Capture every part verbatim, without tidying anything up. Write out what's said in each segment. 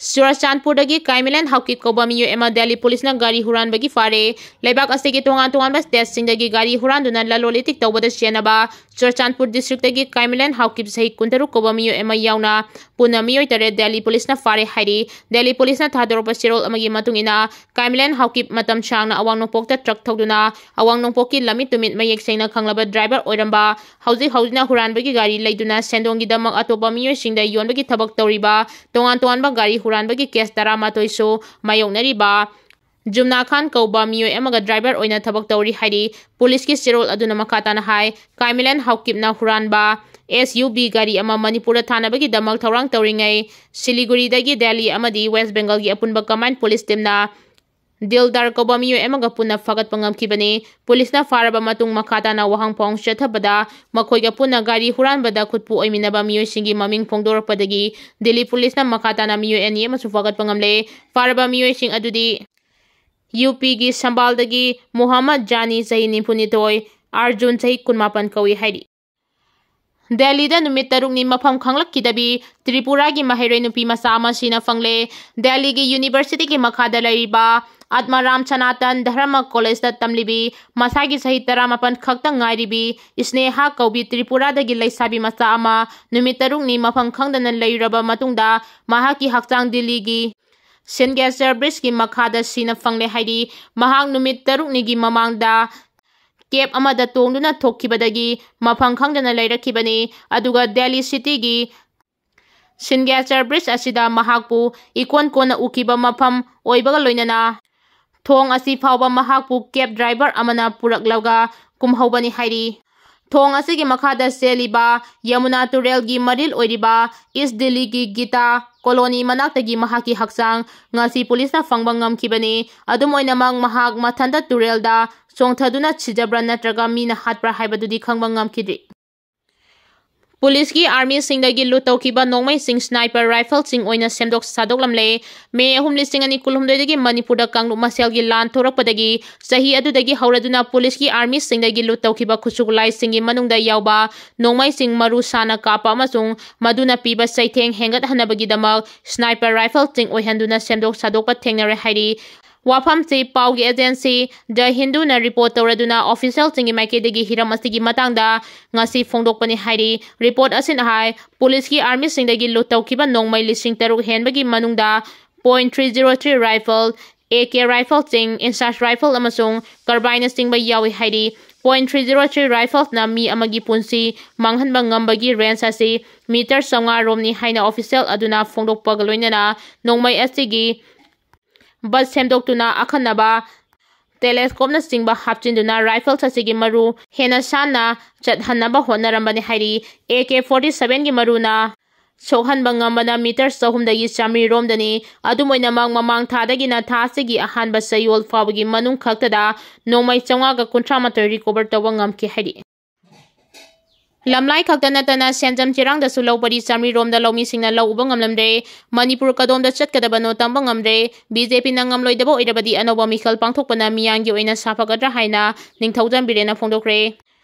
ꯆꯨꯔꯆꯥꯟꯄꯨꯔꯗꯒꯤ ꯀꯥꯏꯃꯤꯂꯦꯟ ꯍꯥꯎꯀꯤꯞ ꯀꯧꯕ ꯃꯤꯑꯣꯏ ꯑꯃ ꯗꯦꯜꯂꯤ ꯄꯨꯂꯤꯁꯅ ꯒꯥꯔꯤ ꯍꯨꯔꯥꯟꯕꯒꯤ ꯐꯥꯔꯦ꯫ ꯂꯩꯕꯥꯛ ꯑꯁꯤꯒꯤ ꯇꯣꯉꯥꯟ ꯇꯣꯉꯥꯟꯕ ꯁ꯭ꯇꯦꯠꯁꯤꯡꯗꯒꯤ ꯒꯥꯔꯤ ꯍꯨꯔꯥꯟꯗꯨꯅ ꯂꯂꯣꯟ ꯏꯇꯤꯛ ꯇꯧꯕꯗ ꯁꯤꯖꯤꯟꯅꯕ ꯆꯨꯔꯆꯥꯟꯄꯨꯔ ꯗꯤꯁꯇ꯭ꯔꯤꯛꯇꯒꯤ ꯀꯥꯏꯃꯤꯂꯦꯟ ꯍꯥꯎꯀꯤꯞ ꯆꯍꯤ ꯀꯨꯟꯇꯔꯨꯛ ꯀꯧꯕ ꯃꯤꯑꯣꯏ ꯑꯃ ꯌꯥꯎꯅ ꯄꯨꯟꯅ ꯃꯤꯑꯣꯏ ꯇꯔꯦꯠ ꯗꯦꯜꯂꯤ ꯄꯨꯂꯤꯁꯅ ꯐꯥꯔꯦ ꯍꯥꯏꯔꯤ꯫ ꯗꯦꯜꯂꯤ ꯄꯨꯂꯤꯁꯅ ꯊꯥꯗꯣꯔꯛꯄ ꯆꯦꯔꯣꯜ ꯑꯃꯒꯤ ꯃꯇꯨꯡ ꯏꯟꯅ, ꯀꯥꯏꯃꯤꯂꯦꯟ ꯍꯥꯎꯀꯤꯞ ꯃꯇꯝ ꯁꯥꯡꯅ ꯑꯋꯥꯡ ꯅꯣꯡꯄꯣꯛꯇ ꯇ꯭ꯔꯛ ꯊꯧꯗꯨꯅ ꯑꯋꯥꯡ ꯅꯣꯡꯄꯣꯛꯀꯤ ꯂꯝꯃꯤꯠ ꯇꯨꯃꯤꯠ ꯃꯌꯦꯛ ꯁꯦꯡꯅ ꯈꯪꯂꯕ ꯗ꯭ꯔꯥꯏꯚꯔ ꯑꯣꯏꯔꯝꯕ, ꯍꯧꯖꯤꯛ ꯍꯧꯖꯤꯛꯅ ꯍꯨꯔꯥꯟꯕꯒꯤ ꯒꯥꯔꯤ ꯂꯩꯗꯨꯅ ꯁꯦꯟꯗꯣꯡꯒꯤꯗꯃꯛ ꯑꯇꯣꯞꯄ ꯃꯤꯑꯣꯏꯁꯤꯡꯗ ꯌꯣꯟꯕꯒꯤ ꯊꯕꯛ ꯇꯧꯔꯤꯕ, ꯇꯣꯉꯥꯟ ꯇꯣꯉꯥꯟꯕ ꯒꯥꯔꯤ ꯍꯨꯔꯥꯟꯕꯒꯤ ꯀꯦꯁ ꯇꯔꯥꯃꯥꯊꯣꯏꯁꯨ ꯃꯥꯌꯣꯛꯅꯔꯤꯕ ꯖꯨꯝꯅꯥ ꯈꯥꯟ ꯀꯧꯕ ꯃꯤꯑꯣꯏ ꯑꯃꯒ ꯗ꯭ꯔꯥꯏꯚꯔ ꯑꯣꯏꯅ ꯊꯕꯛ ꯇꯧꯔꯤ ꯍꯥꯏꯔꯤ꯫ ꯄꯨꯂꯤꯁꯀꯤ ꯆꯦꯔꯣꯜ ꯑꯗꯨꯅ ꯃꯈꯥ ꯇꯥꯅ ꯍꯥꯏ, ꯀꯥꯏꯃꯤꯂꯦꯟ ꯍꯥꯎꯀꯤꯞꯅ ꯍꯨꯔꯥꯟꯕ ꯑꯦꯁ ꯌꯨ ꯚꯤ ꯒꯥꯔꯤ ꯑꯃ ꯃꯅꯤꯄꯨꯔꯗ ꯊꯥꯅꯕꯒꯤꯗꯃꯛ ꯊꯧꯔꯥꯡ ꯇꯧꯔꯤꯉꯩ, ꯁꯤꯂꯤꯒꯨꯔꯤꯗꯒꯤ ꯗꯦꯜꯂꯤ ꯑꯃꯗꯤ ꯋꯦꯁ ꯕꯦꯡꯒꯜꯒꯤ ꯑꯄꯨꯟꯕ ꯀꯃꯥꯏꯟ ꯄꯨꯂꯤꯁ ꯇꯤꯝꯅ ꯗꯤꯜꯗꯥꯔ ꯀꯧꯕ ꯃꯤꯑꯣꯏ ꯑꯃꯒ ꯄꯨꯟꯅ ꯐꯥꯒꯠꯄ ꯉꯝꯈꯤꯕꯅꯤ꯫ ꯄꯨꯂꯤꯁꯅ ꯐꯥꯔꯕ ꯃꯇꯨꯡ ꯃꯈꯥ ꯇꯥꯅ ꯋꯥꯍꯪ ꯄꯥꯎꯍꯪ ꯆꯠꯊꯕꯗ ꯃꯈꯣꯏꯒ ꯄꯨꯟꯅ ꯒꯥꯔꯤ ꯍꯨꯔꯥꯟꯕꯗ ꯈꯨꯠꯄꯨ ꯑꯣꯏꯃꯤꯟꯅꯕ ꯃꯤꯑꯣꯏꯁꯤꯡꯒꯤ ꯃꯃꯤꯡ ꯐꯣꯡꯗꯣꯔꯛꯄꯗꯒꯤ ꯗꯤꯜꯂꯤ ꯄꯨꯂꯤꯁꯅ ꯃꯈꯥ ꯇꯥꯅ ꯃꯤꯑꯣꯏ ꯑꯅꯤ ꯑꯃꯁꯨ ꯐꯥꯒꯠꯄ ꯉꯝꯂꯦ꯫ ꯐꯥꯔꯕ ꯃꯤꯑꯣꯏꯁꯤꯡ ꯑꯗꯨꯗꯤ ꯌꯨ ꯄꯤꯒꯤ ꯁꯝꯕꯥꯜꯗꯒꯤ ꯃꯨꯍꯝꯃꯗ ꯖꯥꯅꯤ ꯆꯍꯤ ꯅꯤꯐꯨꯅꯤꯊꯣꯏ, ꯑꯥꯔꯖꯨꯟ ꯆꯍꯤ ꯀꯨꯟꯃꯥꯄꯟ ꯀꯧꯏ ꯍꯥꯏꯔꯤ꯫ ꯗꯦꯜꯂꯤꯗ ꯅꯨꯃꯤꯠ ꯇꯔꯨꯛꯅꯤ ꯃꯐꯝ ꯈꯪꯂꯛꯈꯤꯗꯕꯤ ꯇ꯭ꯔꯤꯄꯨꯔꯥꯒꯤ ꯃꯍꯩꯔꯣꯏ ꯅꯨꯄꯤ ꯃꯆꯥ ꯑꯃ ꯁꯤꯅ ꯐꯪꯂꯦ꯫ ꯗꯦꯜꯂꯤꯒꯤ ꯌꯨꯅꯤꯚꯔꯁꯤꯇꯤꯒꯤ ꯃꯈꯥꯗ ꯂꯩꯔꯤꯕ ꯑꯠꯃꯥꯔꯥꯝ ꯁꯅꯥꯇꯟ ꯙꯔꯃ ꯀꯣꯂꯦꯖꯇ ꯇꯝꯂꯤꯕꯤ, ꯃꯁꯥꯒꯤ ꯆꯍꯤ ꯇꯔꯥꯃꯥꯄꯟ ꯈꯛꯇ ꯉꯥꯏꯔꯤꯕꯤ ꯁ꯭ꯅꯦꯍꯥ ꯀꯧꯕꯤ ꯇ꯭ꯔꯤꯄꯨꯔꯥꯗꯒꯤ ꯂꯩꯁꯥꯕꯤ ꯃꯆꯥ ꯑꯃ ꯅꯨꯃꯤꯠ ꯇꯔꯨꯛꯅꯤ ꯃꯐꯝ ꯈꯪꯗꯅ ꯂꯩꯔꯨꯔꯕ ꯃꯇꯨꯡꯗ ꯃꯍꯥꯛꯀꯤ ꯍꯛꯆꯥꯡ ꯗꯤꯜꯂꯤꯒꯤ ꯁꯤꯟꯒꯦꯆꯔ ꯕ꯭ꯔꯤꯖꯀꯤ ꯃꯈꯥꯗ ꯁꯤꯅ ꯐꯪꯂꯦ ꯍꯥꯏꯔꯤ꯫ ꯃꯍꯥꯛ ꯅꯨꯃꯤꯠ ꯇꯔꯨꯛꯅꯤꯒꯤ ꯃꯃꯥꯡꯗ ꯀꯦꯕ ꯑꯃꯗ ꯇꯣꯡꯗꯨꯅ ꯊꯣꯛꯈꯤꯕꯗꯒꯤ ꯃꯐꯝ ꯈꯪꯗꯅ ꯂꯩꯔꯛꯈꯤꯕꯅꯤ꯫ ꯑꯗꯨꯒ ꯗꯦꯜꯂꯤ ꯁꯤꯇꯤꯒꯤ ꯁꯤꯟꯒꯦꯆꯔ ꯕ꯭ꯔꯤꯖ ꯑꯁꯤꯗ ꯃꯍꯥꯛꯄꯨ ꯏꯀꯣꯟ ꯀꯣꯟꯅ ꯎꯈꯤꯕ ꯃꯐꯝ ꯑꯣꯏꯕꯒ ꯂꯣꯏꯅꯅ ꯊꯣꯡ ꯑꯁꯤ ꯐꯥꯎꯕ ꯃꯍꯥꯛꯄꯨ ꯀꯦꯕ ꯗ꯭ꯔꯥꯏꯚꯔ ꯑꯃꯅ ꯄꯨꯔꯛꯂꯒ ꯀꯨꯝꯍꯧꯕꯅꯤ ꯍꯥꯏꯔꯤ꯫ ꯊꯣꯡ ꯑꯁꯤꯒꯤ ꯃꯈꯥꯗ ꯆꯦꯜꯂꯤꯕ ꯌꯃꯨꯅꯥ ꯇꯨꯔꯦꯜꯒꯤ ꯃꯔꯤꯜ ꯑꯣꯏꯔꯤꯕ ꯏꯁ ꯗꯤꯜꯂꯤꯒꯤ ꯒꯤꯇꯥ ꯀꯣꯂꯣꯅꯤ ꯃꯅꯥꯛꯇꯒꯤ ꯃꯍꯥꯛꯀꯤ ꯍꯛꯆꯥꯡ ꯉꯁꯤ ꯄꯨꯂꯤꯁꯅ ꯐꯪꯕ ꯉꯝꯈꯤꯕꯅꯤ꯫ ꯑꯗꯨꯝ ꯑꯣꯏꯅꯃꯛ, ꯃꯍꯥꯛ ꯃꯊꯟꯇ ꯇꯨꯔꯦꯜꯗ ꯆꯣꯡꯊꯗꯨꯅ ꯁꯤꯖꯕ꯭ꯔꯥ ꯅꯠꯇ꯭ꯔꯒ ꯃꯤꯅ ꯍꯥꯠꯄ꯭ꯔꯥ ꯍꯥꯏꯕꯗꯨꯗꯤ ꯈꯪꯕ ꯉꯝꯈꯤꯗ꯭ꯔꯤ꯫ ꯄꯨꯂꯤꯁꯀꯤ ꯑꯥꯔꯃꯤꯁꯤꯡꯗꯒꯤ ꯂꯨꯠ ꯇꯧꯈꯤꯕ ꯅꯣꯡꯃꯩꯁꯤꯡ ꯁ꯭ꯅꯥꯏꯄꯔ ꯔꯥꯏꯐꯜꯁꯤꯡ ꯑꯣꯏꯅ ꯁꯦꯝꯗꯣꯛ ꯁꯥꯗꯣꯛꯂꯝꯂꯦ꯫ ꯃꯦ ꯑꯍꯨꯝ, ꯂꯤꯁꯤꯡ ꯑꯅꯤ ꯀꯨꯟꯍꯨꯝꯗꯣꯏꯗꯒꯤ ꯃꯅꯤꯄꯨꯔꯗ ꯀꯥꯡꯂꯨꯞ ꯃꯁꯦꯜꯒꯤ ꯂꯥꯟ ꯊꯣꯔꯛꯄꯗꯒꯤ ꯆꯍꯤ ꯑꯗꯨꯗꯒꯤ ꯍꯧꯔꯗꯨꯅ ꯄꯨꯂꯤꯁꯀꯤ ꯑꯥꯔꯃꯤꯁꯤꯡꯗꯒꯤ ꯂꯨꯠ ꯇꯧꯈꯤꯕ ꯈꯨꯠꯁꯨ ꯈꯨꯠꯂꯥꯏꯁꯤꯡꯒꯤ ꯃꯅꯨꯡꯗ ꯌꯥꯎꯕ ꯅꯣꯡꯃꯩꯁꯤꯡ ꯃꯔꯨ ꯁꯥꯅ ꯀꯥꯞꯄ ꯑꯃꯁꯨꯡ ꯃꯗꯨꯅ ꯄꯤꯕ ꯆꯩꯊꯦꯡ ꯍꯦꯟꯒꯠꯍꯟꯅꯕꯒꯤꯗꯃꯛ ꯁ꯭ꯅꯥꯏꯄꯔ ꯔꯥꯏꯐꯜꯁꯤꯡ ꯑꯣꯏꯍꯟꯗꯨꯅ ꯁꯦꯝꯗꯣꯛ ꯁꯥꯗꯣꯛꯄ ꯊꯦꯡꯅꯔꯦ ꯍꯥꯏꯔꯤ꯫ ꯋꯥꯐꯝꯁꯤ ꯄꯥꯎꯒꯤ ꯑꯦꯖꯦꯟꯁꯤ ꯗ ꯍꯤꯟꯗꯨꯅ ꯔꯤꯄꯣꯔꯠ ꯇꯧꯔꯗꯨꯅ ꯑꯣꯐꯤꯁꯤꯌꯦꯜꯁꯤꯡꯒꯤ ꯃꯥꯏꯀꯩꯗꯒꯤ ꯍꯤꯔꯝ ꯑꯁꯤꯒꯤ ꯃꯇꯥꯡꯗ ꯉꯁꯤ ꯐꯣꯡꯗꯣꯛꯄꯅꯤ ꯍꯥꯏꯔꯤ꯫ ꯔꯤꯄꯣꯔꯠ ꯑꯁꯤꯅ ꯍꯥꯏ, ꯄꯨꯂꯤꯁꯀꯤ ꯑꯥꯔꯃꯤꯁꯤꯡꯗꯒꯤ ꯂꯨꯠ ꯇꯧꯈꯤꯕ ꯅꯣꯡꯃꯩ ꯂꯤꯁꯤꯡ ꯇꯔꯨꯛ ꯍꯦꯟꯕꯒꯤ ꯃꯅꯨꯡꯗ point three zero three rifle, A K ꯔꯥꯏꯐꯜꯁꯤꯡ, ꯏꯟꯁꯥꯁ ꯔꯥꯏꯐꯜ ꯑꯃꯁꯨꯡ ꯀꯔꯕꯥꯏꯅꯆꯤꯡꯕ ꯌꯥꯎꯏ ꯍꯥꯏꯔꯤ꯫ ꯄꯣꯏꯟ ꯊ꯭ꯔꯤ ꯖꯤꯔꯣ ꯊ꯭ꯔꯤ ꯔꯥꯏꯐꯜꯁꯅ ꯃꯤ ꯑꯃꯒꯤ ꯄꯨꯟꯁꯤ ꯃꯥꯡꯍꯟꯕ ꯉꯝꯕꯒꯤ ꯔꯦꯟꯖ ꯑꯁꯤ ꯃꯤꯇꯔ ꯆꯥꯝꯃꯉꯥ ꯔꯣꯝꯅꯤ ꯍꯥꯏꯅ ꯑꯣꯐꯤꯁꯤꯌꯦꯜ ꯑꯗꯨꯅ ꯐꯣꯡꯗꯣꯛꯄꯒ ꯂꯣꯏꯅꯅ ꯅꯣꯡꯃꯩ ꯑꯁꯤꯒꯤ ꯕꯠ ꯁꯦꯝꯗꯣꯛꯇꯨꯅ ꯑꯈꯟꯅꯕ ꯇꯦꯂꯦꯁꯀꯣꯞꯅꯆꯤꯡꯕ ꯍꯥꯞꯆꯤꯟꯗꯨꯅ ꯔꯥꯏꯐꯜꯁ ꯑꯁꯤꯒꯤ ꯃꯔꯨ ꯍꯦꯟꯅ ꯁꯥꯟꯅ ꯆꯠꯍꯟꯅꯕ ꯍꯣꯠꯅꯔꯝꯕꯅꯤ ꯍꯥꯏꯔꯤ꯫ ꯑꯦ ꯀꯦ ꯐꯣꯔꯇꯤ ꯁꯚꯦꯟꯒꯤ ꯃꯔꯨꯅ ꯁꯣꯛꯍꯟꯕ ꯉꯝꯕꯅ ꯃꯤꯇꯔ ꯆꯍꯨꯝꯗꯒꯤ ꯆꯥꯃꯔꯤ ꯔꯣꯝꯗꯅꯤ꯫ ꯑꯗꯨꯝ ꯑꯣꯏꯅꯃꯛ, ꯃꯃꯥꯡ ꯊꯥꯗꯒꯤꯅ ꯊꯥ ꯑꯁꯤꯒꯤ ꯑꯍꯥꯟꯕ ꯆꯌꯣꯜ ꯐꯥꯎꯕꯒꯤ ꯃꯅꯨꯡ ꯈꯛꯇꯗ ꯅꯣꯡꯃꯩ ꯆꯥꯝꯃꯉꯥꯒ ꯀꯨꯟꯊ꯭ꯔꯥ ꯃꯥꯊꯣꯏ ꯔꯤꯀꯣꯚꯔ ꯇꯧꯕ ꯉꯝꯈꯤ ꯍꯥꯏꯔꯤ꯫ ꯂꯝꯂꯥꯏ ꯈꯛꯇ ꯅꯠꯇꯅ ꯁꯦꯟꯖꯝ ꯆꯤꯔꯥꯡꯗꯁꯨ ꯂꯧ ꯄꯔꯤ ꯆꯥꯃꯔꯤ ꯔꯣꯝꯗ ꯂꯧꯃꯤꯁꯤꯡꯅ ꯂꯧ ꯎꯕ ꯉꯝꯂꯝꯗ꯭ꯔꯦ꯫ ꯃꯅꯤꯄꯨꯔ ꯀꯗꯣꯝꯗ ꯆꯠꯀꯗꯕꯅꯣ ꯇꯝꯕ ꯉꯝꯗ꯭ꯔꯦ꯫ ꯕꯤ ꯖꯦ ꯄꯤꯅ ꯉꯝꯂꯣꯏꯗꯕ ꯑꯣꯏꯔꯕꯗꯤ ꯑꯅꯧꯕ ꯃꯤꯈꯜ ꯄꯥꯡꯊꯣꯛꯄꯅ ꯃꯤꯌꯥꯝꯒꯤ ꯑꯣꯏꯅ ꯁꯥꯐꯒꯗ꯭ꯔꯥ ꯍꯥꯏꯅ ꯅꯤꯡꯊꯧꯖꯝ ꯕꯤꯔꯦꯟꯅ ꯐꯣꯡꯗꯣꯛꯈ꯭ꯔꯦ꯫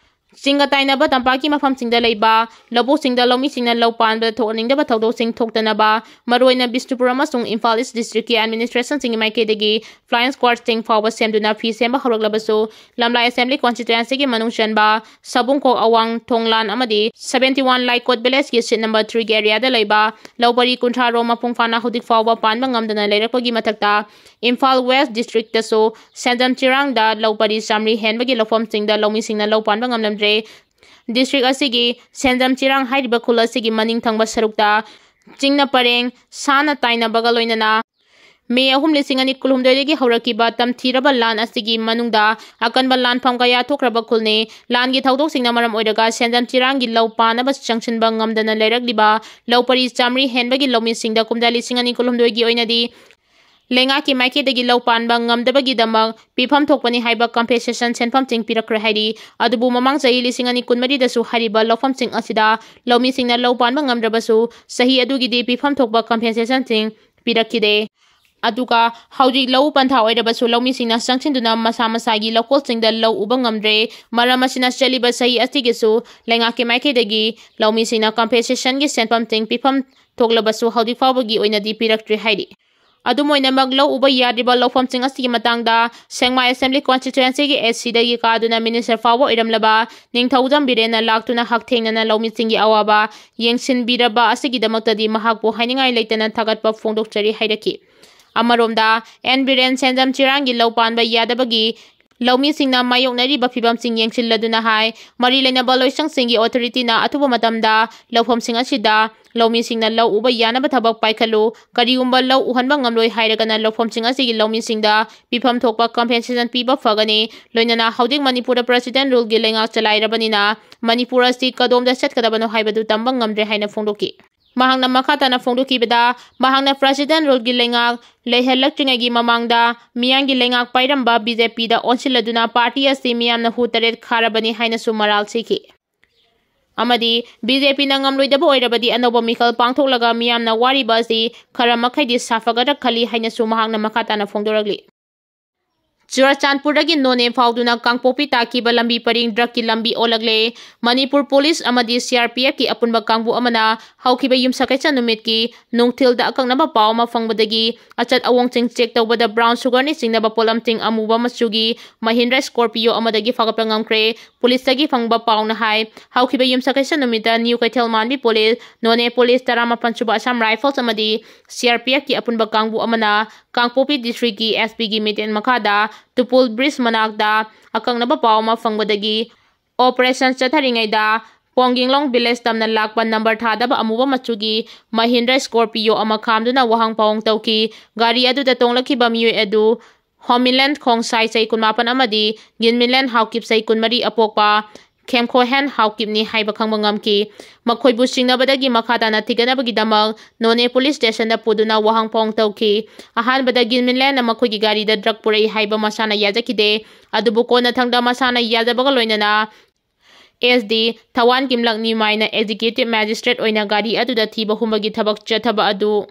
ꯆꯤꯡꯒ ꯇꯥꯏꯅꯕ ꯇꯝꯄꯥꯛꯀꯤ ꯃꯐꯝꯁꯤꯡꯗ ꯂꯩꯕ ꯂꯧꯕꯨꯛꯁꯤꯡꯗ ꯂꯧꯃꯤꯁꯤꯡꯅ ꯂꯧ ꯄꯥꯟꯕꯗ ꯊꯣꯛꯍꯟꯅꯤꯡꯗꯕ ꯊꯧꯗꯣꯛꯁꯤꯡ ꯊꯣꯛꯇꯅꯕ ꯃꯔꯨꯑꯣꯏꯅ ꯕꯤꯁꯅꯨꯄꯨꯔ ꯑꯃꯁꯨꯡ ꯏꯝꯐꯥꯜ ꯏꯁ ꯗꯤꯁꯇ꯭ꯔꯤꯛꯀꯤ ꯑꯦꯗꯃꯤꯅꯤꯁꯇ꯭ꯔꯦꯁꯟꯁꯤꯡꯒꯤ ꯃꯥꯏꯀꯩꯗꯒꯤ ꯐ꯭ꯂꯥꯏꯌꯤꯡ ꯁ꯭ꯀ꯭ꯋꯥꯗꯁꯤꯡ ꯐꯥꯎꯕ ꯁꯦꯝꯗꯨꯅ ꯐꯤ ꯁꯦꯝꯕ ꯍꯧꯔꯛꯂꯕꯁꯨ, ꯂꯝꯂꯥꯏ ꯑꯦꯁꯦꯝꯕ꯭ꯂꯤ ꯀꯣꯟꯁꯇꯤꯇ꯭ꯋꯦꯟꯁꯤꯒꯤ ꯃꯅꯨꯡ ꯆꯟꯕ ꯁꯕꯨꯡꯈꯣꯛ ꯑꯋꯥꯡ ꯊꯣꯡꯂꯥꯟ ꯑꯃꯗꯤ seventy one ꯂꯥꯏꯀꯣꯠ ꯚꯤꯂꯦꯖꯀꯤ ꯁꯤꯠ ꯅꯝꯕꯔ three ꯒꯤ ꯑꯦꯔꯤꯌꯥꯗ ꯂꯩꯕ ꯂꯧ ꯄꯔꯤ ꯀꯨꯟꯊ꯭ꯔꯥ ꯔꯣꯝ ꯃꯄꯨꯡ ꯐꯥꯅ ꯍꯧꯖꯤꯛ ꯐꯥꯎꯕ ꯄꯥꯟꯕ ꯉꯝꯗꯅ ꯂꯩꯔꯛꯄꯒꯤ ꯃꯊꯛꯇ, ꯏꯝꯐꯥꯜ ꯋꯦꯁ ꯗꯤꯁꯇ꯭ꯔꯤꯛꯇꯁꯨ ꯁꯦꯟꯖꯝ ꯆꯤꯔꯥꯡꯗ ꯂꯧ ꯄꯔꯤ ꯆꯥꯃꯔꯤ ꯍꯦꯟꯕꯒꯤ ꯂꯧꯐꯝꯁꯤꯡꯗ ꯂꯧꯃꯤꯁꯤꯡꯅ ꯂꯧ ꯄꯥꯟꯕ ꯉꯝꯂꯝꯗ꯭ꯔꯦ꯫ ꯗꯤꯁꯇ꯭ꯔꯤꯛ ꯑꯁꯤꯒꯤ ꯁꯦꯟꯖꯝ ꯆꯤꯔꯥꯡ ꯍꯥꯏꯔꯤꯕ ꯈꯨꯜ ꯑꯁꯤꯒꯤ ꯃꯅꯤꯡ ꯊꯪꯕ ꯁꯔꯨꯛꯇ ꯆꯤꯡꯅ ꯄꯔꯦꯡ ꯁꯥꯅ ꯇꯥꯏꯅꯕꯒ ꯂꯣꯏꯅꯅ ꯃꯦ ꯑꯍꯨꯝ, ꯂꯤꯁꯤꯡ ꯑꯅꯤ ꯀꯨꯟꯍꯨꯝꯗꯣꯏꯗꯒꯤ ꯍꯧꯔꯛꯈꯤꯕ ꯇꯝꯊꯤꯔꯕ ꯂꯥꯟ ꯑꯁꯤꯒꯤ ꯃꯅꯨꯡꯗ ꯑꯀꯟꯕ ꯂꯥꯟꯐꯝ ꯀꯌꯥ ꯊꯣꯛꯈ꯭ꯔꯕ ꯈꯨꯜꯅꯤ꯫ ꯂꯥꯟꯒꯤ ꯊꯧꯗꯣꯛꯁꯤꯡꯅ ꯃꯔꯝ ꯑꯣꯏꯔꯒ ꯁꯦꯟꯖꯝ ꯆꯤꯔꯥꯡꯒꯤ ꯂꯧ ꯄꯥꯟꯅꯕ ꯆꯪꯁꯤꯟꯕ ꯉꯝꯗꯅ ꯂꯩꯔꯛꯂꯤꯕ ꯂꯧ ꯄꯔꯤ ꯆꯥꯃꯔꯤ ꯍꯦꯟꯕꯒꯤ ꯂꯧꯃꯤꯁꯤꯡꯗ ꯀꯨꯝꯖꯥ ꯂꯤꯁꯤꯡ ꯑꯅꯤ ꯀꯨꯟꯍꯨꯝꯗꯣꯏꯒꯤ ꯑꯣꯏꯅꯗꯤ ꯂꯩꯉꯥꯛꯀꯤ ꯃꯥꯏꯀꯩꯗꯒꯤ ꯂꯧ ꯄꯥꯟꯕ ꯉꯝꯗꯕꯒꯤꯗꯃꯛ ꯄꯤꯐꯝ ꯊꯣꯛꯄꯅꯤ ꯍꯥꯏꯕ compensation ꯁꯦꯟꯐꯝꯁꯤꯡ ꯄꯤꯔꯛꯈ꯭ꯔꯦ ꯍꯥꯏꯔꯤ꯫ ꯑꯗꯨꯕꯨ ꯃꯃꯥꯡ ꯆꯍꯤ ꯂꯤꯁꯤꯡ ꯑꯅꯤ ꯀꯨꯟꯃꯔꯤꯗꯁꯨ ꯍꯥꯏꯔꯤꯕ ꯂꯧꯐꯝꯁꯤꯡ ꯑꯁꯤꯗ ꯂꯧꯃꯤꯁꯤꯡꯅ ꯂꯧ ꯄꯥꯟꯕ ꯉꯝꯗ꯭ꯔꯕꯁꯨ ꯆꯍꯤ ꯑꯗꯨꯒꯤꯗꯤ ꯄꯤꯐꯝ ꯊꯣꯛꯄ compensationꯁꯤꯡ ꯄꯤꯔꯛꯈꯤꯗꯦ꯫ ꯑꯗꯨꯒ ꯍꯧꯖꯤꯛ ꯂꯧꯎ ꯄꯟꯊꯥ ꯑꯣꯏꯔꯕꯁꯨ ꯂꯧꯃꯤꯁꯤꯡꯅ ꯆꯪꯁꯤꯟꯗꯨꯅ ꯃꯁꯥ ꯃꯁꯥꯒꯤ ꯂꯧꯀꯣꯜꯁꯤꯡꯗ ꯂꯧ ꯎꯕ ꯉꯝꯗ꯭ꯔꯦ꯫ ꯃꯔꯝ ꯑꯁꯤꯅ ꯆꯠꯂꯤꯕ ꯆꯍꯤ ꯑꯁꯤꯒꯤꯁꯨ ꯂꯩꯉꯥꯛꯀꯤ ꯃꯥꯏꯀꯩꯗꯒꯤ ꯂꯧꯃꯤꯁꯤꯡꯅ compensationꯒꯤ ꯁꯦꯟꯐꯝꯁꯤꯡ ꯄꯤꯐꯝ ꯊꯣꯛꯂꯕꯁꯨ ꯍꯧꯖꯤꯛ ꯐꯥꯎꯕꯒꯤ ꯑꯣꯏꯅꯗꯤ ꯄꯤꯔꯛꯇ꯭ꯔꯤ ꯍꯥꯏꯔꯤ꯫ ꯑꯗꯨꯝ ꯑꯣꯏꯅꯃꯛ, ꯂꯧ ꯎꯕ ꯌꯥꯗ꯭ꯔꯤꯕ ꯂꯧꯐꯝꯁꯤꯡ ꯑꯁꯤꯒꯤ ꯃꯇꯥꯡꯗ ꯁꯦꯛꯃꯥꯏ Assembly Constituencyꯒꯤ ACꯗꯒꯤ ꯀꯥꯗꯨꯅ Minister ꯐꯥꯎꯕ ꯑꯣꯏꯔꯝꯂꯕ ꯅꯤꯡꯊꯧꯖꯝ ꯕꯤꯔꯦꯟꯅ ꯂꯥꯛꯇꯨꯅ ꯍꯛꯊꯦꯡꯅꯅ ꯂꯧꯃꯤꯁꯤꯡꯒꯤ ꯑꯋꯥꯕ ꯌꯦꯡꯁꯤꯟꯕꯤꯔꯕ ꯑꯁꯤꯒꯤꯗꯃꯛꯇꯗꯤ ꯃꯍꯥꯛꯄꯨ ꯍꯥꯏꯅꯤꯡꯉꯥꯏ ꯂꯩꯇꯅ ꯊꯥꯒꯠꯄ ꯐꯣꯡꯗꯣꯛꯆꯔꯤ ꯍꯥꯏꯔꯛꯈꯤ꯫ ꯑꯃꯔꯣꯝꯗ, ꯑꯦꯟ ꯕꯤꯔꯦꯟ ꯁꯦꯟꯖꯝ ꯆꯤꯔꯥꯡꯒꯤ ꯂꯧ ꯄꯥꯟꯕ ꯌꯥꯗꯕꯒꯤ ꯂꯧꯃꯤꯁꯤꯡꯅ ꯃꯥꯌꯣꯛꯅꯔꯤꯕ ꯐꯤꯚꯝꯁꯤꯡ ꯌꯦꯡꯁꯤꯜꯂꯗꯨꯅ ꯍꯥꯏ, ꯃꯔꯤ ꯂꯩꯅꯕ ꯂꯣꯏꯁꯪꯁꯤꯡꯒꯤ authorityꯅ ꯑꯊꯨꯕ ꯃꯇꯝꯗ ꯂꯧꯐꯝꯁꯤꯡ ꯑꯁꯤꯗ ꯂꯧꯃꯤꯁꯤꯡꯅ ꯂꯧ ꯎꯕ ꯌꯥꯅꯕ ꯊꯕꯛ ꯄꯥꯏꯈꯠꯂꯨ꯫ ꯀꯔꯤꯒꯨꯝꯕ ꯂꯧ ꯎꯍꯟꯕ ꯉꯝꯂꯣꯏ ꯍꯥꯏꯔꯒꯅ ꯂꯧꯐꯝꯁꯤꯡ ꯑꯁꯤꯒꯤ ꯂꯧꯃꯤꯁꯤꯡꯗ ꯄꯤꯐꯝ ꯊꯣꯛꯄ compensation ꯄꯤꯕ ꯐꯒꯅꯤ꯫ ꯂꯣꯏꯅꯅ ꯍꯧꯖꯤꯛ ꯃꯅꯤꯄꯨꯔꯗ President ruleꯒꯤ ꯂꯩꯉꯥꯛ ꯆꯂꯥꯏꯔꯕꯅꯤꯅ ꯃꯅꯤꯄꯨꯔ ꯑꯁꯤ ꯀꯗꯣꯝꯗ ꯆꯠꯀꯗꯕꯅꯣ ꯍꯥꯏꯕꯗꯨ ꯇꯝꯕ ꯉꯝꯗ꯭ꯔꯦ ꯍꯥꯏꯅ ꯐꯣꯡꯗꯣꯛꯈꯤ꯫ ꯃꯍꯥꯛꯅ ꯃꯈꯥ ꯇꯥꯅ ꯐꯣꯡꯗꯣꯛꯈꯤꯕꯗ, ꯃꯍꯥꯛꯅ President ruleꯒꯤ ꯂꯩꯉꯥꯛ ꯂꯩꯍꯜꯂꯛꯇ꯭ꯔꯤꯉꯩꯒꯤ ꯃꯃꯥꯡꯗ ꯃꯤꯌꯥꯝꯒꯤ ꯂꯩꯉꯥꯛ ꯄꯥꯏꯔꯝꯕ BJPꯗ ꯑꯣꯟꯁꯤꯜꯂꯗꯨꯅ party ꯑꯁꯤ ꯃꯤꯌꯥꯝꯅ ꯍꯨ ꯇꯔꯦꯠ ꯈꯥꯔꯕꯅꯤ ꯍꯥꯏꯅꯁꯨ ꯃꯔꯥꯜ ꯁꯤꯈꯤ꯫ ꯑꯃꯗꯤ BJPꯅ ꯉꯝꯂꯣꯏꯗꯕ ꯑꯣꯏꯔꯕꯗꯤ ꯑꯅꯧꯕ ꯃꯤꯈꯜ ꯄꯥꯡꯊꯣꯛꯂꯒ ꯃꯤꯌꯥꯝꯅ ꯋꯥꯔꯤꯕ ꯑꯁꯤ ꯈꯔ ꯃꯈꯩꯗꯤ ꯁꯥꯐꯒꯗ꯭ꯔꯥ ꯈꯜꯂꯤ ꯍꯥꯏꯅꯁꯨ ꯃꯍꯥꯛꯅ ꯃꯈꯥ ꯇꯥꯅ ꯐꯣꯡꯗꯣꯔꯛꯂꯤ꯫ ꯆꯨꯔꯆꯥꯟꯄꯨꯔꯗꯒꯤ ꯅꯣꯅꯦ ꯐꯥꯎꯗꯨꯅ ꯀꯥꯡꯄꯣꯛꯄꯤ ꯇꯥꯈꯤꯕ ꯂꯝꯕꯤ ꯄꯔꯤꯡ drugꯀꯤ ꯂꯝꯕꯤ ꯑꯣꯜꯂꯛꯂꯦ꯫ ꯃꯅꯤꯄꯨꯔ ꯄꯨꯂꯤꯁ ꯑꯃꯗꯤ CRPFꯀꯤ ꯑꯄꯨꯟꯕ ꯀꯥꯡꯕꯨ ꯑꯃꯅ ꯍꯧꯈꯤꯕ ꯌꯨꯝꯁꯀꯩꯁ ꯅꯨꯃꯤꯠꯀꯤ ꯅꯨꯡꯊꯤꯜꯗ ꯑꯀꯛꯅꯕ ꯄꯥꯎ ꯑꯃ ꯐꯪꯕꯗꯒꯤ ꯑꯆꯠ ꯑꯋꯣꯡꯁꯤꯡ check ꯇꯧꯕꯗ brown sugarꯅ ꯆꯤꯡꯅꯕ ꯄꯣꯠꯂꯝꯁꯤꯡ ꯑꯃꯨꯕ ꯃꯆꯨꯒꯤ Mahindra Scorpio ꯑꯃꯗꯒꯤ ꯐꯥꯒꯠꯄ ꯉꯝꯈ꯭ꯔꯦ꯫ ꯄꯨꯂꯤꯁꯇꯒꯤ ꯐꯪꯕ ꯄꯥꯎꯅ ꯍꯥꯏ, ꯍꯧꯈꯤꯕ ꯌꯨꯝꯁꯀꯩꯁ ꯅꯨꯃꯤꯠꯇ ꯅ꯭ꯌꯨ ꯀꯩꯊꯦꯜ ꯃꯥꯟꯕꯤ ꯄꯨꯂꯤꯁ, ꯅꯣꯅꯦ ꯄꯨꯂꯤꯁ, ꯇꯔꯥꯃꯥꯄꯟ ꯁꯨꯕ Assam Rifles ꯑꯃꯗꯤ CRPFꯀꯤ ꯑꯄꯨꯟꯕ ꯀꯥꯡꯕꯨ ꯑꯃꯅ ꯀꯥꯡꯄꯣꯛꯄꯤ districtꯀꯤ SPꯒꯤ ꯃꯤꯠꯌꯦꯡ ꯃꯈꯥꯗ ꯇꯨꯄꯨꯜ bridge ꯃꯅꯥꯛꯇ ꯑꯀꯛꯅꯕ ꯄꯥꯎ ꯑꯃ ꯐꯪꯕꯗꯒꯤ operation ꯆꯠꯊꯔꯤꯉꯩꯗ ꯄꯣꯡꯒꯤꯡꯂꯣꯡ village ꯇꯝꯅ ꯂꯥꯛꯄ number ꯊꯥꯗꯕ ꯑꯃꯨꯕ ꯃꯆꯨꯒꯤ Mahindra Scorpio ꯑꯃ ꯈꯥꯝꯗꯨꯅ ꯋꯥꯍꯪ ꯄꯥꯎꯍꯪ ꯇꯧꯈꯤ꯫ ꯒꯥꯔꯤ ꯑꯗꯨꯗ ꯇꯣꯡꯂꯛꯈꯤꯕ ꯃꯤꯑꯣꯏ ꯑꯗꯨ ꯍꯣꯃꯤꯂꯦꯟ ꯈꯣꯡꯁꯥꯏ ꯆꯍꯤ ꯀꯨꯟꯃꯥꯄꯟ ꯑꯃꯗꯤ ꯒꯤꯟꯃꯤꯂꯦꯟ ꯍꯥꯎꯀꯤꯞ ꯆꯍꯤ ꯀꯨꯟꯃꯔꯤ ꯑꯄꯣꯛꯄ ꯈꯦꯝꯈꯣꯍꯦꯟ ꯍꯥꯎꯀꯤꯞꯅꯤ ꯍꯥꯏꯕ ꯈꯪꯕ ꯉꯝꯈꯤ꯫ ꯃꯈꯣꯏꯕꯨ ꯆꯤꯡꯅꯕꯗꯒꯤ ꯃꯈꯥ ꯇꯥꯅ ꯊꯤꯒꯠꯅꯕꯒꯤꯗꯃꯛ ꯅꯣꯅꯦ ꯄꯨꯂꯤꯁ ꯁ꯭ꯇꯦꯁꯟꯗ ꯄꯨꯗꯨꯅ ꯋꯥꯍꯪ ꯄꯥꯎꯍꯪ ꯇꯧꯈꯤ꯫ ꯑꯍꯥꯟꯕꯗ ꯒꯤꯟꯃꯤꯟꯂꯦꯟꯅ ꯃꯈꯣꯏꯒꯤ ꯒꯥꯔꯤꯗ ꯗ꯭ꯔꯒ ꯄꯨꯔꯛꯏ ꯍꯥꯏꯕ ꯃꯁꯥꯅ ꯌꯥꯖꯈꯤꯗꯦ꯫ ꯑꯗꯨꯕꯨ ꯀꯣꯟꯅꯊꯪꯗ ꯃꯁꯥꯅ ꯌꯥꯖꯕꯒ ꯂꯣꯏꯅꯅ ꯑꯦꯁ ꯗꯤ ꯊꯋꯥꯟ ꯀꯤꯝꯂꯛ ꯅꯤꯃꯥꯏꯅ ꯑꯦꯛꯖꯤꯀ꯭ꯌꯨꯇꯤꯚ ꯃꯦꯖꯤꯁꯇ꯭ꯔꯦꯠ ꯑꯣꯏꯅ ꯒꯥꯔꯤ ꯑꯗꯨꯗ ꯊꯤꯕ ꯍꯨꯝꯕꯒꯤ ꯊꯕꯛ ꯆꯠꯊꯕ ꯑꯗꯨ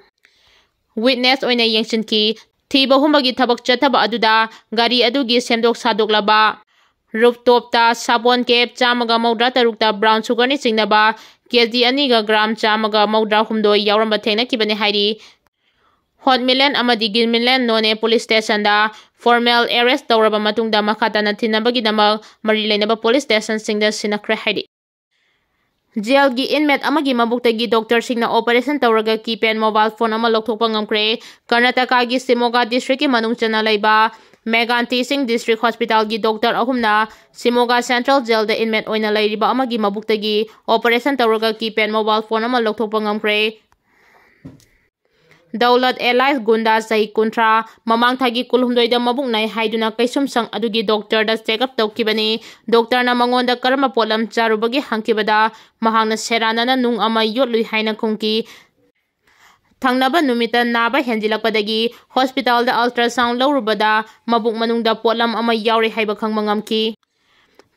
ꯋꯤꯠꯅꯦꯁ ꯑꯣꯏꯅ ꯌꯦꯡꯁꯤꯟꯈꯤ꯫ ꯊꯤꯕ ꯍꯨꯝꯕꯒꯤ ꯊꯕꯛ ꯆꯠꯊꯕ ꯑꯗꯨꯗ ꯒꯥꯔꯤ ꯑꯗꯨꯒꯤ ꯁꯦꯝꯗꯣꯛ ꯁꯥꯗꯣꯛꯂꯕ ꯔꯨꯞꯇꯣꯞꯇ ꯁꯥꯄꯣꯟ ꯀꯦꯞ ꯆꯥꯝꯃꯒ ꯃꯧꯗ꯭ꯔꯥ ꯇꯔꯨꯛꯇ ꯕ꯭ꯔꯥꯎꯟ ꯁꯨꯒꯔꯅ ꯆꯤꯡꯅꯕ ꯀꯦ ꯖꯤ ꯑꯅꯤꯒ ꯒ꯭ꯔꯥꯝ ꯆꯥꯝꯃꯒ ꯃꯧꯗ꯭ꯔꯥ ꯍꯨꯝꯗꯣꯏ ꯌꯥꯎꯔꯝꯕ ꯊꯦꯡꯅꯈꯤꯕꯅꯤ ꯍꯥꯏꯔꯤ꯫ ꯍꯣꯠꯃꯤꯂꯦꯟ ꯑꯃꯗꯤ ꯒꯤꯟꯃꯤꯂꯦꯟ ꯅꯣꯅꯦ ꯄꯨꯂꯤꯁ ꯁ꯭ꯇꯦꯁꯟꯗ ꯐꯣꯔꯃꯦꯜ ꯑꯦꯔꯦꯁ ꯇꯧꯔꯕ ꯃꯇꯨꯡꯗ ꯃꯈꯥ ꯇꯥꯅ ꯊꯤꯟꯅꯕꯒꯤꯗꯃꯛ ꯃꯔꯤ ꯂꯩꯅꯕ ꯄꯨꯂꯤꯁ ꯁ꯭ꯇꯦꯁꯟꯁꯤꯡꯗ ꯁꯤꯟꯅꯈ꯭ꯔꯦ ꯍꯥꯏꯔꯤ꯫ ꯖꯦꯜꯒꯤ ꯏꯟꯃꯦꯠ ꯑꯃꯒꯤ ꯃꯕꯨꯛꯇꯒꯤ ꯗꯣꯛꯇꯔꯁꯤꯡꯅ ꯑꯣꯄꯔꯦꯁꯟ ꯇꯧꯔꯒ ꯀꯤꯄꯦꯗ ꯃꯣꯕꯥꯏꯜ ꯐꯣꯟ ꯑꯃ ꯂꯧꯊꯣꯛꯄ ꯉꯝꯈ꯭ꯔꯦ꯫ ꯀꯔꯅꯥꯇꯀꯥꯒꯤ ꯁꯤꯃꯣꯒꯥ ꯗꯤꯁꯇ꯭ꯔꯤꯛꯀꯤ ꯃꯅꯨꯡ ꯆꯟꯅ ꯂꯩꯕ ꯃꯦꯒꯥꯟꯇꯤ ꯁꯤꯡ ꯗꯤꯁꯇ꯭ꯔꯤꯛ ꯍꯣꯁꯄꯤꯇꯥꯜꯒꯤ ꯗꯣꯛꯇꯔ ꯑꯍꯨꯝꯅ ꯁꯤꯃꯣꯒꯥ ꯁꯦꯟꯇ꯭ꯔꯦꯜ ꯖꯦꯜꯗ ꯏꯟꯃꯦꯠ ꯑꯣꯏꯅ ꯂꯩꯔꯤꯕ ꯑꯃꯒꯤ ꯃꯕꯨꯛꯇꯒꯤ ꯑꯣꯄꯔꯦꯁꯟ ꯇꯧꯔꯒ ꯀꯤꯄꯦꯗ ꯃꯣꯕꯥꯏꯜ ꯐꯣꯟ ꯑꯃ ꯂꯧꯊꯣꯛꯄ ꯉꯝꯈ꯭ꯔꯦ꯫ ꯗꯧꯂꯠ ꯑꯦꯂꯥꯏꯁ ꯒꯨꯟꯗꯥ, ꯆꯍꯤ ꯀꯨꯟꯊ꯭ꯔꯥ, ꯃꯃꯥꯡ ꯊꯥꯒꯤ ꯀꯨꯟꯍꯨꯝꯗꯣꯏꯗ ꯃꯕꯨꯛ ꯅꯥꯏ ꯍꯥꯏꯗꯨꯅ ꯀꯩꯁꯨꯝꯁꯪ ꯑꯗꯨꯒꯤ ꯗꯣꯛꯇꯔꯗ ꯆꯦꯛꯑꯞ ꯇꯧꯈꯤꯕꯅꯤ꯫ ꯗꯣꯛꯇꯔꯅ ꯃꯉꯣꯟꯗ ꯀꯔꯝꯕ ꯄꯣꯠꯂꯝ ꯆꯥꯔꯨꯕꯒꯦ ꯍꯪꯈꯤꯕꯗ, ꯃꯍꯥꯛꯅ ꯁꯦꯔꯥꯟꯅꯅ ꯅꯨꯡ ꯑꯃ ꯌꯣꯠꯂꯨꯏ ꯍꯥꯏꯅ ꯈꯨꯝꯈꯤ꯫ ꯊꯪꯅꯕ ꯅꯨꯃꯤꯠꯇ ꯅꯥꯕ ꯍꯦꯟꯖꯤꯜꯂꯛꯄꯗꯒꯤ ꯍꯣꯁꯄꯤꯇꯥꯜꯗ ꯑꯜꯇ꯭ꯔꯥꯁꯥꯎꯟ ꯂꯧꯔꯨꯕꯗ ꯃꯕꯨꯛ ꯃꯅꯨꯡꯗ ꯄꯣꯠꯂꯝ ꯑꯃ ꯌꯥꯎꯔꯦ ꯍꯥꯏꯕ ꯈꯪꯕ ꯉꯝꯈꯤ꯫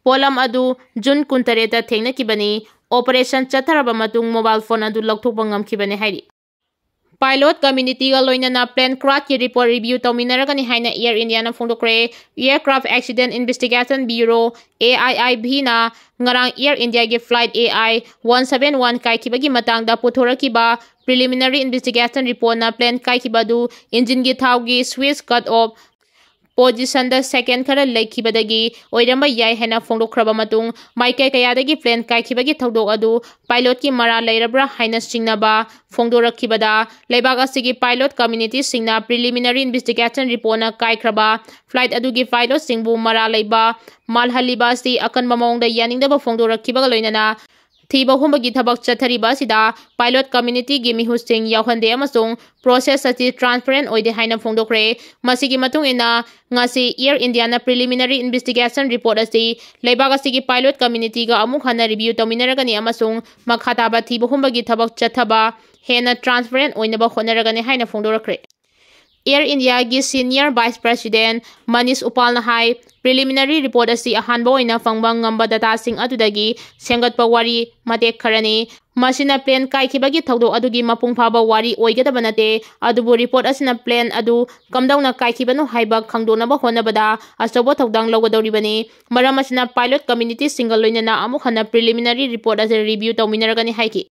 ꯄꯣꯠꯂꯝ ꯑꯗꯨ ꯖꯨꯟ ꯀꯨꯟꯇꯔꯦꯠꯇ ꯊꯦꯡꯅꯈꯤꯕꯅꯤ꯫ ꯑꯣꯄꯔꯦꯁꯟ ꯆꯠꯊꯔꯕ ꯃꯇꯨꯡ ꯃꯣꯕꯥꯏꯜ ꯐꯣꯟ ꯑꯗꯨ ꯂꯧꯊꯣꯛꯄ ꯉꯝꯈꯤꯕꯅꯤ ꯍꯥꯏꯔꯤ꯫ ꯄꯥꯏꯂꯣꯠ ꯀꯝꯃ꯭ꯌꯨꯅꯤꯇꯤꯒ ꯂꯣꯏꯅꯅ ꯄ꯭ꯂꯦꯟ ꯀ꯭ꯔꯥꯁꯀꯤ ꯔꯤꯄꯣꯔꯠ ꯔꯤꯚꯤꯌꯨ ꯇꯧꯃꯤꯟꯅꯔꯒꯅꯤ ꯍꯥꯏꯅ ꯑꯦꯌꯔ ꯏꯟꯗꯤꯌꯥꯅ ꯐꯣꯡꯗꯣꯛꯈ꯭ꯔꯦ꯫ Aircraft accident investigation bureau, A A I ꯕꯤꯅ ꯉꯔꯥꯡ ꯑꯦꯌꯔ ꯏꯟꯗꯤꯌꯥꯒꯤ flight A I one seven one ꯀꯥꯏꯈꯤꯕꯒꯤ ꯃꯇꯥꯡꯗ ꯄꯨꯊꯣꯔꯛꯈꯤꯕ ꯄ꯭ꯔꯤꯂꯤꯃꯤꯅꯔꯤ ꯏꯟꯚꯦꯁꯇꯤꯒꯦꯁꯟ ꯔꯤꯄꯣꯔꯠꯅ ꯄ꯭ꯂꯦꯟ ꯀꯥꯏꯈꯤꯕ ꯑꯗꯨ ꯏꯟꯖꯤꯟꯒꯤ ꯊꯥꯎꯒꯤ ꯁ꯭ꯋꯤꯆ ꯀꯠ ꯑꯣꯐ ꯄꯣꯖꯤꯁꯟꯗ ꯁꯦꯀꯦꯟ ꯈꯔ ꯂꯩꯈꯤꯕꯗꯒꯤ ꯑꯣꯏꯔꯝꯕ ꯌꯥꯏ ꯍꯥꯏꯅ ꯐꯣꯡꯗꯣꯛꯈ꯭ꯔꯕ ꯃꯇꯨꯡ, ꯃꯥꯏꯀꯩ ꯀꯌꯥꯗꯒꯤ ꯄ꯭ꯂꯦꯟ ꯀꯥꯏꯈꯤꯕꯒꯤ ꯊꯧꯗꯣꯛ ꯑꯗꯨ ꯄꯥꯏꯂꯣꯠꯀꯤ ꯃꯔꯥꯜ ꯂꯩꯔꯕ꯭ꯔꯥ ꯍꯥꯏꯅ ꯆꯤꯡꯅꯕ ꯐꯣꯡꯗꯣꯔꯛꯈꯤꯕꯗ, ꯂꯩꯕꯥꯛ ꯑꯁꯤꯒꯤ ꯄꯥꯏꯂꯣꯠ ꯀꯝꯃ꯭ꯌꯨꯅꯤꯇꯤꯁꯤꯡꯅ ꯄ꯭ꯔꯤꯂꯤꯃꯤꯅꯔꯤ ꯏꯟꯚꯦꯁꯇꯤꯒꯦꯁꯟ ꯔꯤꯄꯣꯔꯠꯅ ꯀꯥꯏꯈ꯭ꯔꯕ ꯐ꯭ꯂꯥꯏꯠ ꯑꯗꯨꯒꯤ ꯄꯥꯏꯂꯣꯠꯁꯤꯡꯕꯨ ꯃꯔꯥꯜ ꯂꯩꯕ ꯃꯥꯜꯍꯜꯂꯤꯕ ꯑꯁꯤ ꯑꯀꯟꯕ ꯃꯑꯣꯡꯗ ꯌꯥꯅꯤꯡꯗꯕ ꯐꯣꯡꯗꯣꯔꯛꯈꯤꯕꯒ ꯂꯣꯏꯅꯅ ꯊꯤꯕ ꯍꯨꯝꯕꯒꯤ ꯊꯕꯛ ꯆꯠꯊꯔꯤꯕ ꯑꯁꯤꯗ pilot communityꯒꯤ ꯃꯤꯍꯨꯠꯁꯤꯡ ꯌꯥꯎꯍꯟꯗꯦ ꯑꯃꯁꯨꯡ process ꯑꯁꯤ transparent ꯑꯣꯏꯗꯦ ꯍꯥꯏꯅ ꯐꯣꯡꯗꯣꯛꯈ꯭ꯔꯦ꯫ ꯃꯁꯤꯒꯤ ꯃꯇꯨꯡ ꯏꯟꯅ ꯉꯁꯤ Air Indiaꯅ preliminary investigation report ꯑꯁꯤ ꯂꯩꯕꯥꯛ ꯑꯁꯤꯒꯤ pilot communityꯒ ꯑꯃꯨꯛ ꯍꯟꯅ review ꯇꯧꯃꯤꯟꯅꯔꯒꯅꯤ ꯑꯃꯁꯨꯡ ꯃꯈꯥ ꯇꯥꯕ ꯊꯤꯕ ꯍꯨꯝꯕꯒꯤ ꯊꯕꯛ ꯆꯠꯊꯕ ꯍꯦꯟꯅ transparent ꯑꯣꯏꯅꯕ ꯍꯣꯠꯅꯔꯒꯅꯤ ꯍꯥꯏꯅ ꯐꯣꯡꯗꯣꯔꯛꯈ꯭ꯔꯦ꯫ Air Indiaꯒꯤ senior vice president Manish ꯎꯄꯥꯜꯅ ꯍꯥꯏ, preliminary report ꯑꯁꯤ ꯑꯍꯥꯟꯕ ꯑꯣꯏꯅ ꯐꯪꯕ ꯉꯝꯕ dataꯁꯤꯡ ꯑꯗꯨꯗꯒꯤ ꯁꯦꯝꯒꯠꯄ ꯋꯥꯔꯤ ꯃꯇꯦꯛ ꯈꯔꯅꯤ꯫ ꯃꯁꯤꯅ plane ꯀꯥꯏꯈꯤꯕꯒꯤ ꯊꯧꯗꯣꯛ ꯑꯗꯨꯒꯤ ꯃꯄꯨꯡ ꯐꯥꯕ ꯋꯥꯔꯤ ꯑꯣꯏꯒꯗꯕ ꯅꯠꯇꯦ, ꯑꯗꯨꯕꯨ report ꯑꯁꯤꯅ plane ꯑꯗꯨ ꯀꯝꯗꯧꯅ ꯀꯥꯏꯈꯤꯕꯅꯣ ꯍꯥꯏꯕ ꯈꯪꯗꯣꯛꯅꯕ ꯍꯣꯠꯅꯕꯗ ꯑꯆꯧꯕ ꯊꯧꯗꯥꯡ ꯂꯧꯒꯗꯧꯔꯤꯕꯅꯤ꯫ ꯃꯔꯝ ꯑꯁꯤꯅ pilot communityꯁꯤꯡꯒ ꯂꯣꯏꯅꯅ ꯑꯃꯨꯛ ꯍꯟꯅ preliminary report ꯑꯁꯤ review ꯇꯧꯃꯤꯟꯅꯔꯒꯅꯤ ꯍꯥꯏꯈꯤ꯫